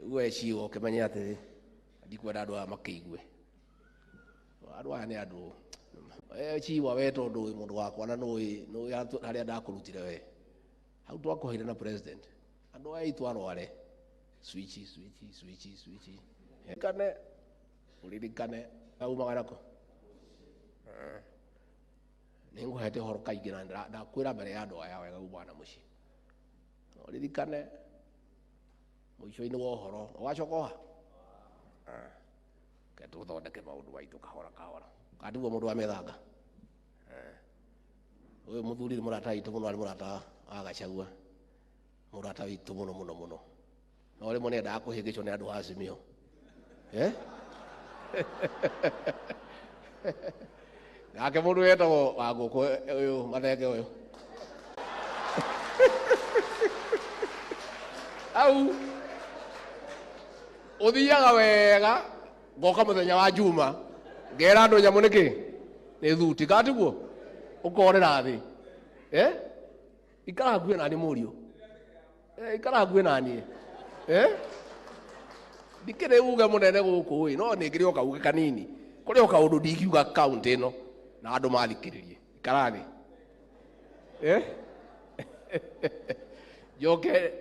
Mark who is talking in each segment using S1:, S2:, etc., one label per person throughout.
S1: We ciwo ũkĩmenye atĩrĩ, ndikwenda andũ aya makĩigue. Andũ aya nĩ andũ. Ciwa we tondũ wĩ mũndũ wakwa na nũĩ harĩa ndakũrutire we. Hau twakũheire na president. Andũ aya aitũ arware. Switch, switch, switch, switch. Kane, ũririkane, aumaga nako. Nĩngũhete ũhoro kaingĩ na ndakwĩra mbere ya andũ aya wega umaga na mũciĩ. Ũririkane, mũico-inĩ wa ũhoro, ũgacoka oha? Ke tũthondeke maũndũ maitũ kahora kahora. Kana tiguo mũndũ wa mĩthanga? Ũyũ mũthuri nĩ mũrata witũ mũno, arĩ mũrata wa Gachagua. Mũrata witũ mũno mũno mũno. No rĩmwe nĩendaga kũhĩngĩcwo nĩ andũ a Azimio. Nake mũndũ wetagwo wa ngũkũ ũyũ Mathenge ũyũ. Au ũthiaga wega ngoka mũthenya wa Juma ngera andũ nyamũ nĩkĩ nĩ thuti kana tiguo ũkorera thĩ. Ikara hakuhĩ naniĩ mũriũ. Ikara hakuhĩ naniĩ. Ndikĩrĩ uge mũnene gũkũ ĩ, no nĩ ngĩrĩ o kauge kanini. Kũrĩ o kaũndũ ndingiuga kaunti ĩno na andũ mathikĩrĩrie. Ikara thĩ. Njoke.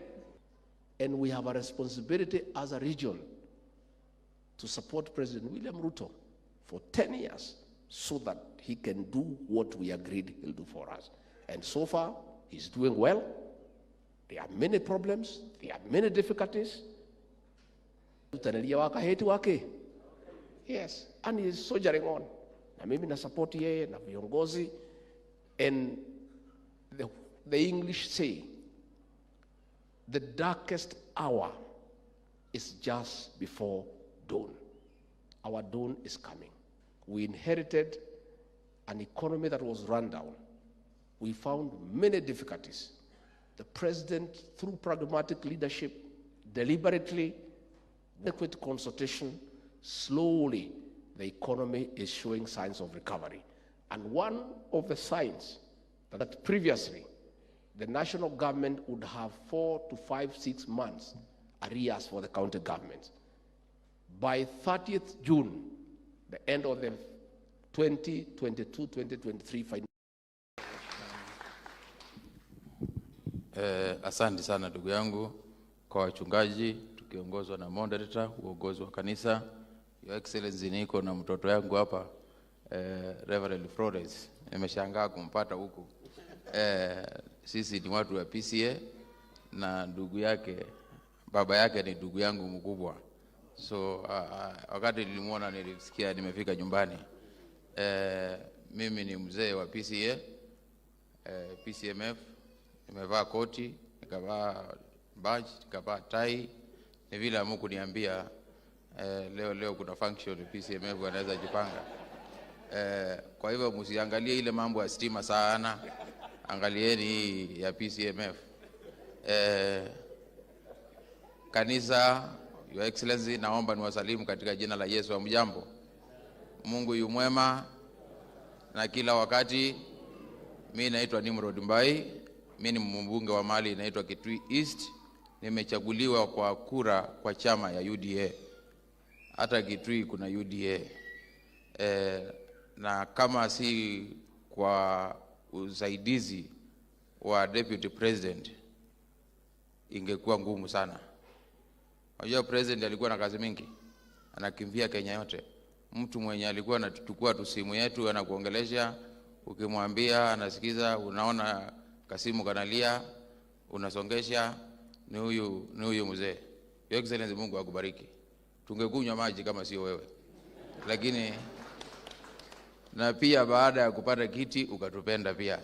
S1: And we have a responsibility as a region to support President William Ruto for 10 years so that he can do what we agreed he'll do for us. And so far, he's doing well. There are many problems, there are many difficulties. Yes, and he is soldiering on. Na mimi na support yeye na viongozi. And the English say, the darkest hour is just before dawn. Our dawn is coming. We inherited an economy that was run down. We found many difficulties. The president, through pragmatic leadership, deliberately, adequate consultation, slowly the economy is showing signs of recovery. And one of the signs that previously the national government would have 4 to 5, 6 months arrears for the county governments. By 30th June, the end of the 2022-2023 financial.
S2: Asante sana ndugu yangu kwa wachungaji tukiongozwa na moderator, uongozi wa kanisa. Your Excellency, niko na mtoto yangu hapa, Reverend Flores. Nimeshangaa kumpata huku. Sisi ni watu wa PCA na ndugu yake, baba yake ni ndugu yangu mkubwa. So wakati nilimuona nilisikia nimefika nyumbani. Mimi ni mzee wa PCA, PCMF. Nimevaa koti, nikavaa badge, nikavaa tai. Ni vile hamkuniambia leo kuna function PCMF wanaweza jipanga. Kwa hivyo msiangalie ile mambo ya stima sana, angalieni hii ya PCMF. Kanisa, Your Excellency, naomba niwasalimu katika jina la Yesu. Hamjambo? Mungu yu mwema na kila wakati. Mimi naitwa Nimrod Mbai, mimi ni mbunge wa mali inaitwa Kitui East. Nimechaguliwa kwa kura kwa chama ya UDA. Hata Kitui kuna UDA. Na kama si kwa usaidizi wa Deputy President ingekuwa ngumu sana. Unajua President alikuwa na kazi mingi, anakimbia Kenya yote. Mtu mwenye alikuwa anatuchukua tu simu yetu anakuongelesha, ukimwambia anasikiza, unaona kasimu kanalia, unasongesha, ni huyu mzee. Your Excellency, Mungu akubariki. Tungekunywa maji kama sio wewe. Lakini na pia baada ya kupata kiti ukatupenda pia.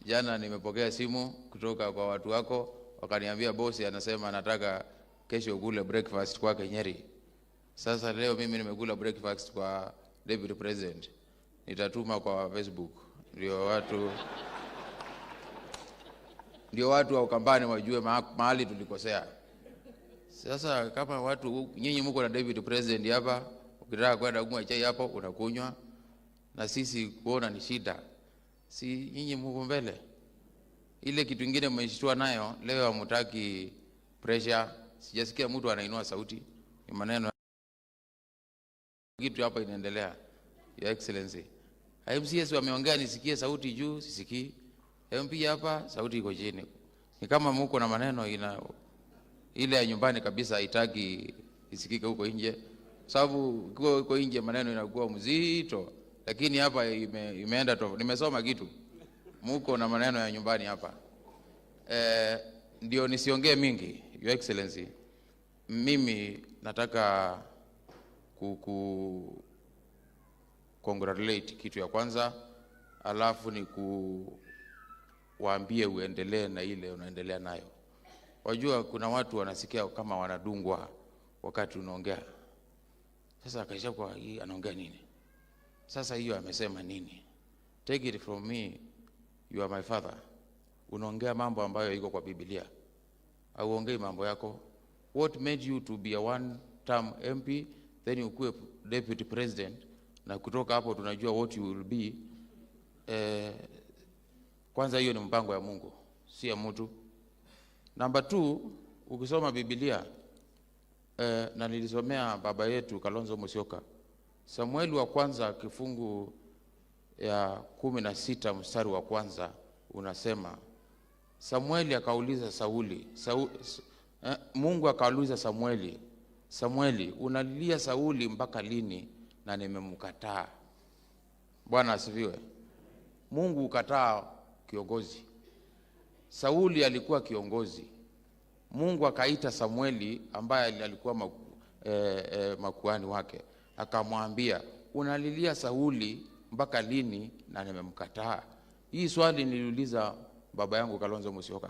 S2: Jana nimepokea simu kutoka kwa watu wako, wakaniambia bosi anasema anataka kesho ukule breakfast kwake Nyeri. Sasa leo mimi nimekula breakfast kwa Deputy President. Nitatuma kwa Facebook ndio watu wa Ukambani wajue mahali tulikosea. Sasa kama watu nyinyi mko na Deputy President hapa, ukitaka kwenda kunywa chai hapo unakunywa, na sisi kuona ni shida. Si nyinyi mko mbele. Ile kitu kingine mmeshtua nayo leo, hamtaki pressure. Sijasikia mtu anainua sauti. Ni maneno kitu hapa inaendelea. Your Excellency, MCS wameongea, nisikie sauti juu, sisikii. MP hapa sauti iko chini. Ni kama muko na maneno ina ile ya nyumbani kabisa, haitaki isikike huko nje, sababu ukiwa huko nje maneno inakuwa mzito, lakini hapa imeenda tofauti. Nimesoma kitu, muko na maneno ya nyumbani hapa. Ndio nisiongee mingi, Your Excellency. Mimi nataka ku congratulate kitu ya kwanza, alafu ni kuwaambie uendelee na ile unaendelea nayo. Wajua kuna watu wanasikia kama wanadungwa wakati unaongea. Sasa akaisha kwa hii anaongea nini? Sasa hiyo amesema nini? Take it from me, you are my father. Unaongea mambo ambayo iko kwa Biblia. Hauongei mambo yako. What made you to be a one term MP, then ukuwe deputy president, na kutoka hapo tunajua what you will be. Kwanza hiyo ni mpango ya Mungu, si ya mtu. Number 2, ukisoma Biblia, na nilisomea baba yetu Kalonzo Musyoka, Samueli wa kwanza kifungu ya 16 mstari wa kwanza unasema, Samueli akauliza Sauli, Mungu akauliza Samueli, Samueli, unalilia Sauli mpaka lini na nimemkataa? Bwana asifiwe. Mungu ukataa kiongozi. Sauli alikuwa kiongozi. Mungu akaita Samueli ambaye alikuwa makuhani wake, akamwambia, unalilia Sauli mpaka lini na nimemkataa? Hii swali niliuliza baba yangu Kalonzo Musyoka.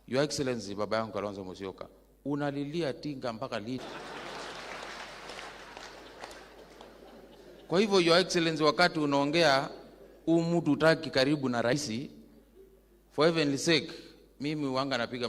S2: Your Excellency, baba yangu Kalonzo Musyoka, unalilia Tinga mpaka lini? Kwa hivyo Your Excellency, wakati unaongea huu mtu hutaki karibu na rais, for heavenly sake, mimi wanga napiga